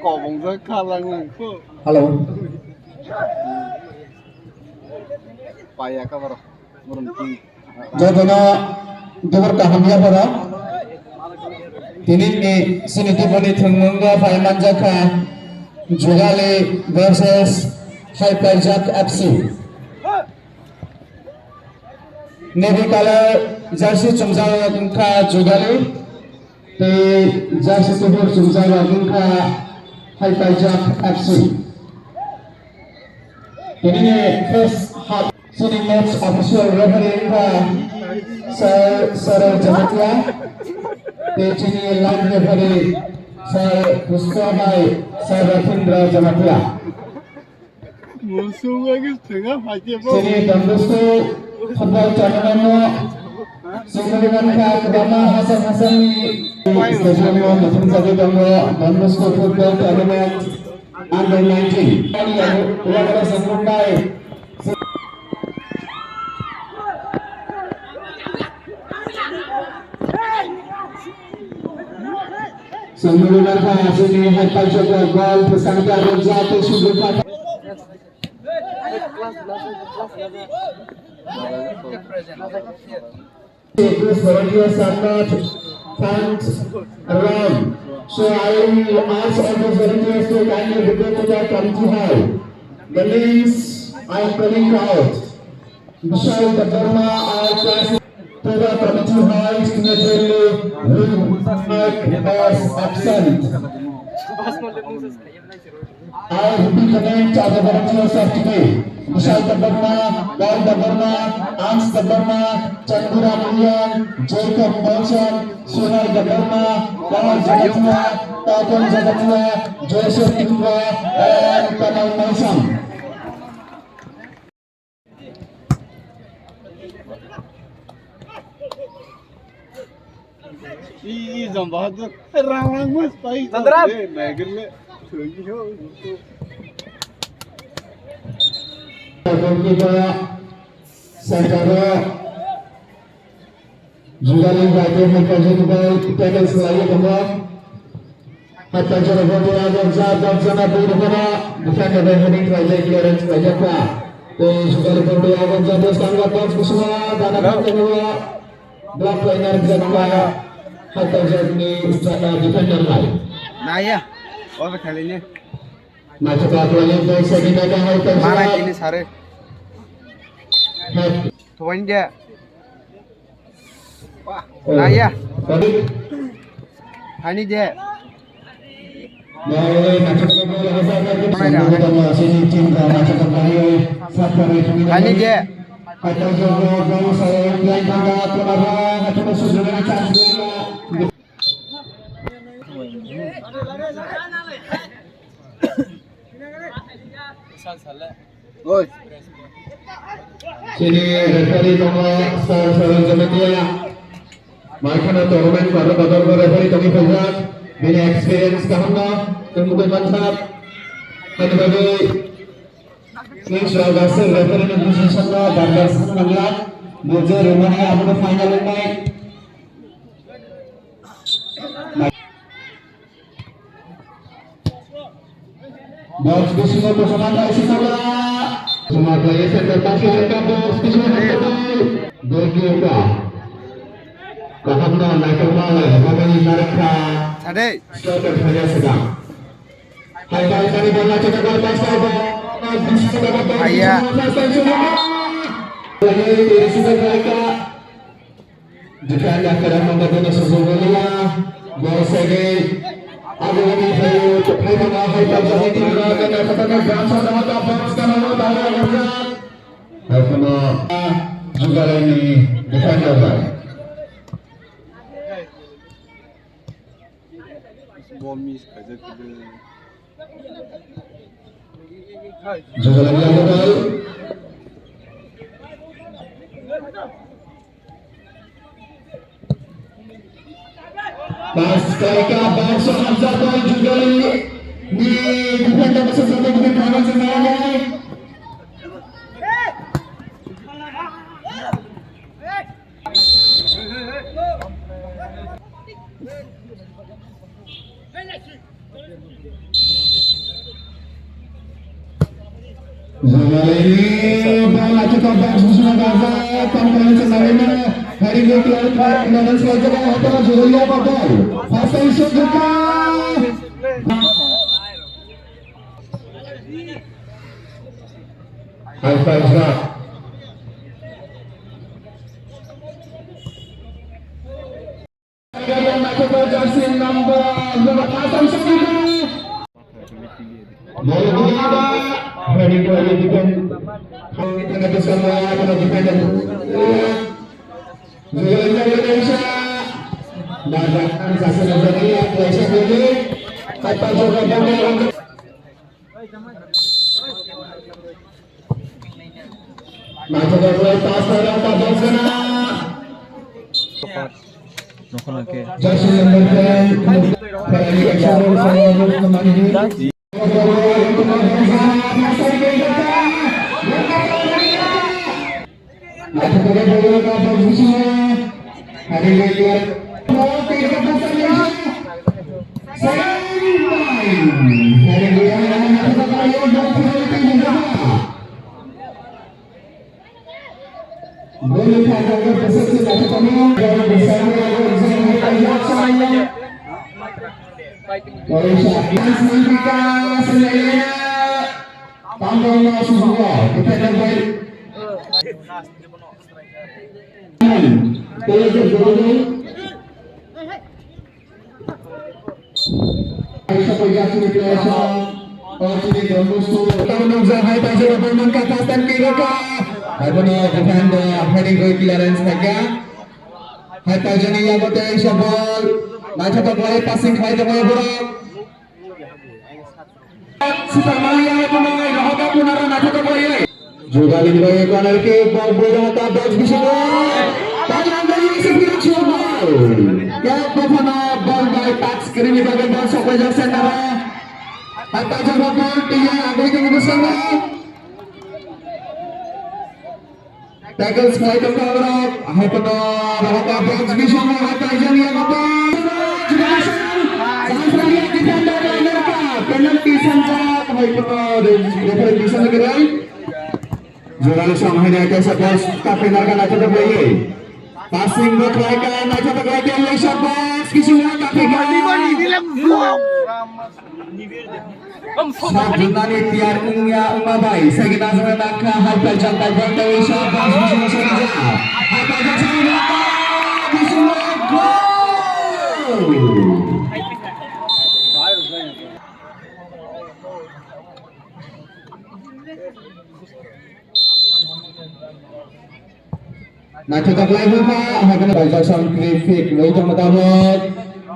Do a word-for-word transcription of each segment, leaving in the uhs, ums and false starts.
Kobongjak kha lang lang kho. Hello. Paya ka borok. Borok ki. Jotono dubur kaham ya para. Tini ni sini tubuni thwngmung ga phai manjak kha. Jugali versus High Paijak F C. Navy color jersey chumjak wngkha Jugali. Tei jersey kubur chumjak rok wngkha High Paijak F C. Tini ni first half sini match official referee wngkha Sir Sarel Jamatia. Tei chini line referee Sir Pushpa bai Sir Rathindra Jamatia. Sini Don Bosco football tournament no sini mankha kwbangma hasar hasarni stadium no muthungjago tongo Don Bosco football tournament under nineteen. Songmani markha aswkni hai paisok gol bwskango tabuk jatwi sugwi kha. These volunteers are not found around. So I will ask all the volunteers to kindly report to the committee hall. The names I am calling out. Vishal Debbarma, our class Tura Committee Hall, signaturely, will mark as absent. I repeat the names of the volunteers of today. Vishal Debbarma, Paul Debbarma, Ans Debbarma, Chandura Milian, Jacob Molson, Sunal Debbarma, Paul Jamatia, Tapan Jamatia, Joseph Tripura, and Kamal Molson. Ih, jam bahadur. Rang rang mas pai. Chandra. Eh, naikir le. Goalkeeper, center o. Jugali bai tei Haikal Jani bai tackle swlaiwi tongo. Haikal Jani ball tei agok ja dok jana bui rokano defender bai heading khlaijak, clearance khlaijak kha. Tei Jugali ball tei agok ja bwskango box bisingo dana khankhe block khlaina rwjak kha Haikal Jani defender bai. Naya, o khailini. Naithotok khlaio box heading kha Haikal Jani. Mana kini sare. Head. Thubaini je. Naya. Thani je. Thani je. Sal sal le. Chini referee tongo Sir Saran Jamatia. Maikhano tournament kotor kotor bo referee tongwi phaijak. Bini experience kaham no tongmugwi manthak. Haini bagwi Switch rok aswk referee ni decision no bar bar sanmanya. Bo je rwmani abono final wngnai. Box bisingo kochoma kaisa sabla. Kochoma khlaiwi center pass khe rwkha box bisingo haikhe. Goalkeeper. Kaham no naitokma lai hamani narwkha. Sade. Striker thangya swkang. Hai bai kani bola cheta gol pass khe bo. Bisingo Aya. Pass khe rwkha. Defender kera mangga bono sujung wngya. Ball segwi. Abo wngwi phaio, phai mano hai pal jani tini rok, kena khatana gansa dama ta box kana no dama wngya. Hai kono, Jugalai ni defender bai. Ball miss khaijak khe. Jugalai ni defender. Pas khlaikha, bangso hamjak bai Jugalai ni defender bwsajak bai defender khaijak nai. High five shot. Naithotok khlai pass khlai rwkha box gana. Jersey number ten, Kharani Action Force, Manipur. Hai paijani yago tei sa ball. Naithotok khlai passing khlai tongo borok. Super Mario tongo, rohoka punaro naithotok khlai. Jugalini bai corner kick, ball bui rohoka box bisingo. Tanglang dari isi biru chuma. Kep bophano ball bai touch screen ni bagwi ball sokwajak center o. Hatta jabo ball tiya agwi tongo bwskango. Tackles khlai tongkha borok, hai kono rohoka box bisingo hai paijak ya koto. Penalty sanjak, hai kono referee bisingo kwrwi. Jogani sam hai nai kaisa box ta penalty na koto bai. Passing bo khlai ka, nai koto bai kaisa box bisingo ta phi ka. Sak jumnani tiyar wngya wngma bai, second half-o nangkha, half time jang time ball tei shot box bisingo sokjak. Half time jang sokjak, bisingo goal! Naithotok lai bwkha, hai kheno bai Jackson free kick loi tongmo tabok.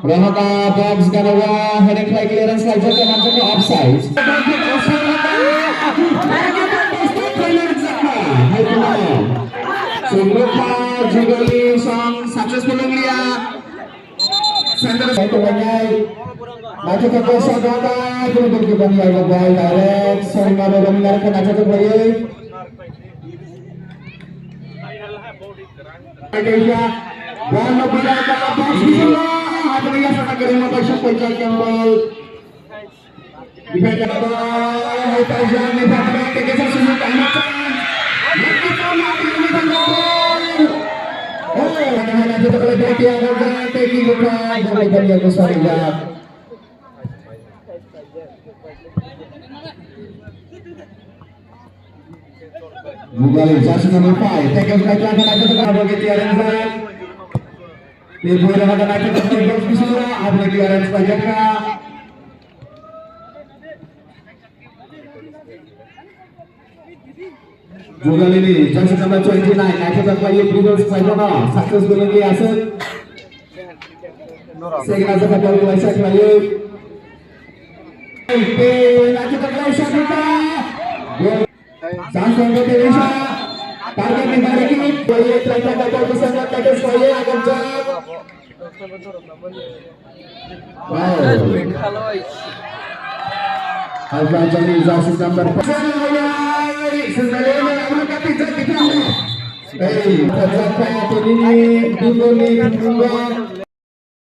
Rohoka box gana o heading khlai clearance khlai jagwi manjakgo offside. Sumrokha jugali song successful wngliya. Center side to bangai. Naithothok khe sakha ta, purbo khe bangai lo bai direct. Song maro rong nar khe naithothok bai. Kaisa. Ball no bila ka box bising lo. Hapri ya sana kare mo bai shot koi jai kembal. Mobile jersey number five, tackle by Clearance. Ni bola hada naithothok khe box bising lo, hapri clearance bai jakha. Jugalini jersey number twenty nine, naithothok khlaiwi dribble swlaiphano successfully aswk. Second half o ball kwlaisa khlaiwi. Tei naithothok khlaisa khlaiwi. Chance wngkha tei Risa. Target ni baire kick. Khlaiwi, try khlai, ball bwskango tackle khlaiwi, agam jak. Wow. Haiba jani jersey number. Hey,